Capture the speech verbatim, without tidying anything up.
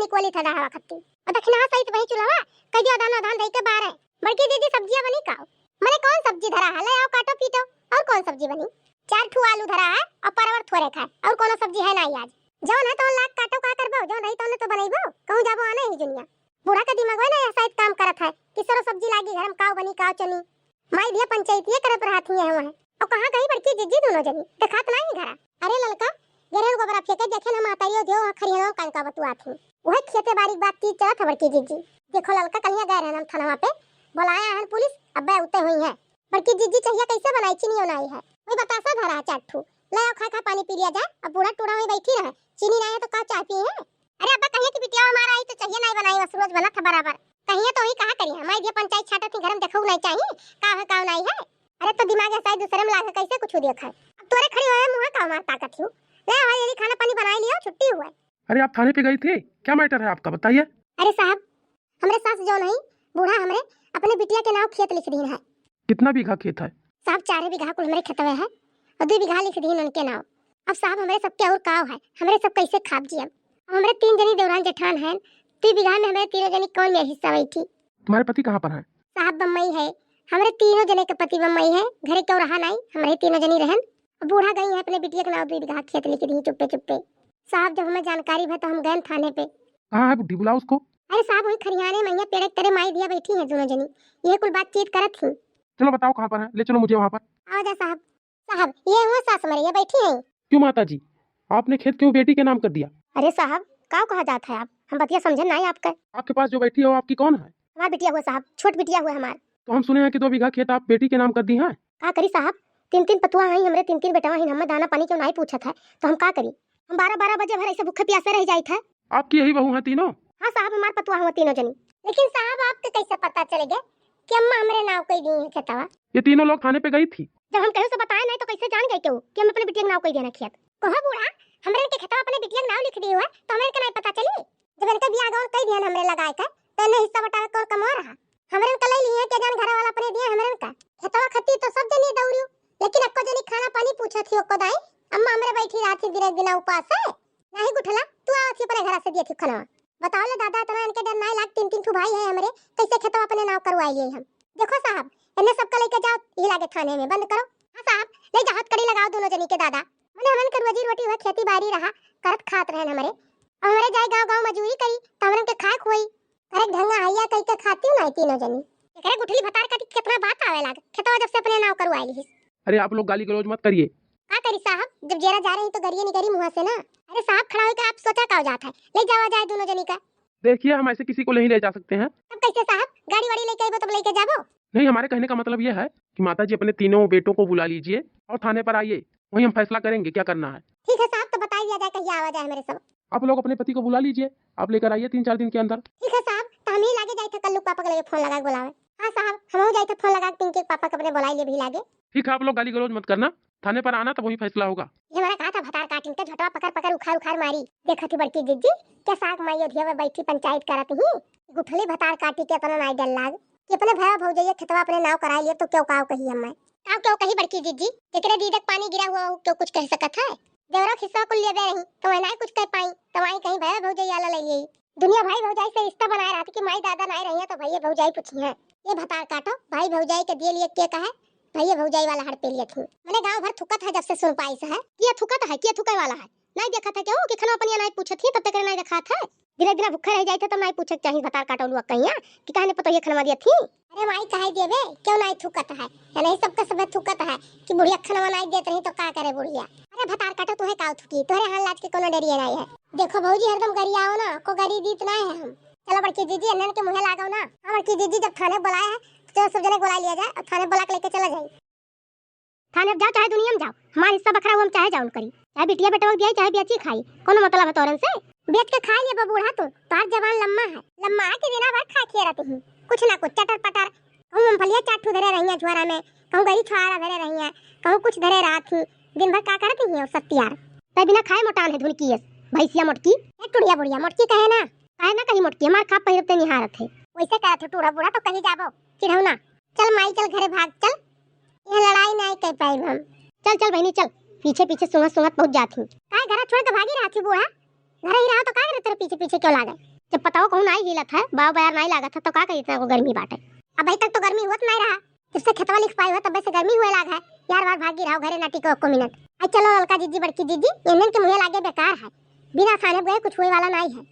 एक वाली था डहावा खत्ती। और दक्षिणा सहित वही चूल्हा, कह दियो दाना धान दई के बारे। बड़की दीदी, सब्जियां बनी का? मने कौन सब्जी धरा है? ले आओ, काटो पीटो। और कौन सब्जी बनी? चार ठू आलू धरा है और परवर थोरे खाए, और कोनो सब्जी है ना आज। जौन है तो लाग काटो, का करबो? जौन रही तौने तो बनैबो, कहूँ जाबो आने ही जुनिया। बूढ़ा का दिमाग है ना, ऐसा एक काम करत है कि सरो सब्जी लागी घर में, काव बनी, काव चनी। माई दिया पंचायतिये करत रहत ही है वहाँ। और कहाँ गई बड़की जिज्जी दोनों जनी? देखात नाही घरा। अरे ललका, गेरहन गोबरा फेंके देखे ना माता यो दियो वहाँ खरिहनों कान का बतुआत ही। वह खेते बारी की बातचीत चलत है बड़की जिज्जी। देखो ललका, कलिया गए रहन हम थानवा पे, बुलाया हन पुलिस, अब्बे उते हुई है। बड़की जिज्जी चहिया कैसे बनाई, चीनी नाई है। वही बतासा धरा है चार ठू। ले आओ, खा खा पानी पी लिया जाए। अब बूढ़ा टूढ़ा वहीं बैठी रहे, चीनी नाई है तो का चाय पिए है? अरे अब्बा, कहिए कि बिटिया हमारा आई तो चहिया नाई बनाई, बस रोज बनत है बराबर। कहिए तो वही कहा करी है, माई दिया पंचायत छाटत ही, घर में देखो नाई चाहिए, का है का नाई है। अरे तो दिमाग ऐसा ही दूसरे में लाग है, कैसे कुछ देख है। अब तोरे खड़ी होए मुँह का मार ताकत हूँ। ले आओ, यदि खाना पानी बनाई लियो, छुट्टी हुआ। अरे आप थाने पे गई थी, क्या मैटर है आपका, बताइए। अरे साहब, हमरे सास जौन है, बूढ़ा हमरे अपने बिटिया के नाव खेत लिख दीन है। कितना बीघा खेत है? साहब, चार बीघा कुल हमरे खेतवे है और दो बीघा लिख दीन उनके नाव। अब साहब, हमरे सबके और काव है, हमरे सब कैसे खाब जियब? अब हमरे तीन जनी देवरान जेठान हैं, दो बीघा में हमरे तीनों जनी कौन में हिस्सा बैठी? तुम्हारे पति कहाँ पर हैं? साहब, बम्बई है। हमरे तीनों जने के पति बम्बई है, घरे केहू रहा नाई, हमरे तीनों जनी रहन। अब बूढ़ा गई है, अपने बिटिया के नाव दो बीघा खेत लिख दी चुप्पे चुप्पे। साहब, जब हमें जानकारी भा तो हम गए थाने पे। कहाँ है बुढ़ी, बुलाओ उसको। अरे साहब, वही खरियाने में, यहाँ पेड़ के तरे माई दिया बैठी है दोनों जनी, ये कुल बातचीत करत ही। चलो बताओ कहाँ पर है, ले चलो मुझे वहाँ पर। आओ जा साहब। साहब, ये हुआ सास हमारे, ये बैठी हैं। क्यों माता जी, आपने खेत क्यों बेटी के नाम कर दिया? अरे साहब, का कहा जात है आप, हम बतिया समझे ना आपका। आपके पास जो बैठी है वो आपकी कौन है? हमार बिटिया हुआ साहब, छोट बिटिया हुआ हमार। तो हम सुने हैं कि दो बीघा खेत आप बेटी के नाम कर दी हैं। का करी साहब, तीन तीन पतुआ हैं हमरे, तीन तीन बेटवा हैं, हमें दाना पानी क्यों नहीं पूछत है, तो हम का करी? हम बारह बारह बजे भर ऐसे भूखे प्यासे रह जाइत है। आपकी यही बहू हैं तीनों? हाँ साहब, हमार पतुआ हुआ तीनों जनी। लेकिन साहब, आपके कैसे पता चल गए कि अम्मा हमरे नाव कई दी है खेतवा? ये तीनों लोग थाने पे गई थी। जब हम केहू से बताए नहीं तो कैसे जान गए केहू कि हम अपने बिटिया के नाव कई देना खेत? कहो बूढ़ा, हमरे के खेतवा अपने बिटिया के नाव लिख दी हुआ तो हमरे के नहीं पता चली? जब इनके बियाह गौन कई दिहन हमरे लगाए के, तो इन्हें हिस्सा बटावे कौन कमवा रहा? हमरे के लई लिए के जान घरा वाला अपने दिए हमरे का। खेतवा खत्ती तो सब जनी दौड़ियो, लेकिन अक्को जनी खाना पानी पूछत ही ओको दाई, अम्मा हमरे बैठी रहत ही दिने दिना उपास है। नहीं गुठला, तू आवत ही अपने घरा से दिए थी खाना। बताओ ले दादा, इतना इनके डर नाई लाग, तीन तीन ठू भाई है हमरे, कैसे खेतवा अपने नाव करवाई लिए हम? देखो साहब, इन्हें सबका लेके जाओ, यही लागे थाने में बंद करो। हाँ साहब, ले जाओ, हथकड़ी लगाओ दोनों जनी के दादा। मने हमन के रोजी रोटी हुआ खेती बाड़ी रहा, करत खात रहन हमरे। और हमरे जाए गाँव गाँव मजूरी करी, तो हमरन के खाए खोई। अरे ढंगा हैया कई के खाती हूँ ना तीनों जनी। एकरे गुठली भतार का कितना बात आवे लाग, खेतवा जब से अपने नाव करवाई लिहिस। अरे आप लोग गाली गलौज मत करिए। का करी साहब, जब जेरा जा रही तो गरिए निकरी मुँह से ना। अरे साहब, खड़ा होके आप सोचा का जात है, ले जावा जाए दोनों जनी का। देखिए, हम ऐसे किसी को नहीं ले जा सकते हैं। तब कैसे साहब, गाड़ी वाड़ी लेके आइबो तब लेके जाबो? नहीं, हमारे कहने का मतलब ये है कि माता जी अपने तीनों बेटों को बुला लीजिए और थाने पर आइए, वहीं हम फैसला करेंगे क्या करना है। ठीक है साहब, तो बताई दिया जाए कहिया आवा जाए हमरे सब। आप लोग अपने पति को बुला लीजिए, आप लेकर आइए तीन चार दिन के अंदर। ठीक है साहब, तो हम ही लागे जाए थे कल्लू पापा के लगे फोन लगा के बुलावे। हाँ साहब, हम हो जाए थे फोन लगा के पिंकी के पापा के अपने बुलाई लिए भी लागे। ठीक है, आप लोग गाली गलौज मत करना, थाने पर आना तब वहीं फैसला होगा। ये हमारा कहा था भतार काटिन के झोटवा पकड़ पकड़ उखाड़ उखाड़ मारी। देखा थी बड़की जिज्जी, के साग माई अधिया में बैठी पंचायत करत ही। गुठली भतार काटी के अपना नाई डर लाग कि अपने भया भौजैया खेतवा अपने नाव कराई लिए तो क्यों काव कही हम मैं। काव क्यों कही बड़की जिज्जी, जेकरे दीदक पानी गिरा हुआ हो क्यों कुछ कह सकत है? देवरा खिस्सा कुल लेबे रही तो वह नाई कुछ कह पाई, तो वही कहीं भया भौजैया ला ले लिए। दुनिया भाई भौजाई से रिश्ता बनाए रहती कि माई दादा नाई रही है तो भैया भौजाई पूछी है। ये भतार काटो, भाई भौजाई के दिए लिए के कहे, भैया भौजाई वाला हड़पे लिए थी। मने गाँव भर थुकत है जब से सुन पाई से है। किया थुकत है, किया थुके वाला है? नाई देखत है केहू कि खनवा पनिया नाई पूछत ही, तब तक नाई देखात है। दिने दिना भूखे रह जाइत है, तब नाई पूछे के चाही भतार काटौलुआ कहिया कि काहे ने पतोहिया खनवा दिया थी। अरे माई, काहे देबे, क्यों नाई थुकत है? या नहीं सबके सबे थुकत है कि बुढ़िया खनवा नाई देत रही तो का करे बुढ़िया? अरे भतार काटो, तुहे काव थुकी, तोहरे हाल लाज के कोनो डरिए नाई है। देखो भौजी, हरदम गरियाओ ना, को गरी दीत नाई है हम। चलो बड़की जीजी, अन्नन के मुँहे लागो ना। हाँ बड़की जीजी, जब थाने बुलाए है तो चलो सब जने बुला लिया जाए और थाने बुला के लेके चला जाए। थाने अब जाओ, चाहे दुनिया में जाओ, हमार हिस्सा बखरा हुआ हम चाहे जाउन करी, चाहे बिटिया बेटवा के दिया, चाहे बेची खाई, कोनो मतलब है तोरन से? बेच के खाई लेबो बूढ़ा तू, तोहार जबान लम्मा है, लम्मा है कि दिना भर खाए खिए रहती ही, कुछ ना कुछ चटर पटर, कहूँ मूंगफलिया चार ठू धरे रही है झोरा में, कहूँ गरी छोहारा धरे रही है, कहूँ कुछ धरे रहत ही, दिन भर का करत ही और सत्यार। तै बिना खाए मोटान है धुनकी यस, भैंसिया मोटकी। ए टुड़िया बुढ़िया मोटकी कहे ना, काहे ना कही मोटकी, हमार खाब पहिरब ते निहारत है। वैसे कहत है टूढ़ा बूढ़ा तो कही जाबो, चिढ़ौना। चल माई, चल घरे भाग, चल। यह लड़ाई नाई कर पाई हम। चल, चल बहिनी, चल। पीछे, पीछे सूंघत, सूंघत पहुंच जात ही। काहे घरा छोड़ के भागी रहत ही बूढ़ा? घर ही रहो तो काहे रे तेरे पीछे, पीछे क्यों लागे? जब पतवा कहूँ नाई हिलत है, बाव बयार नाई लागत है, तो का करी इतना को गर्मी बाटे? अबही तक तो गर्मी होत नाई रहा, जब से खेतवा लिख पाए हो तब से गर्मी हुए लाग है। यार वार भाग गिराओ घरे ना टिको एको मिनट। आई चलो ललका जीजी बड़की जीजी, इन्हन के मुँहे लागे बेकार है, बिना साने गए कुछ हुए वाला नाई है।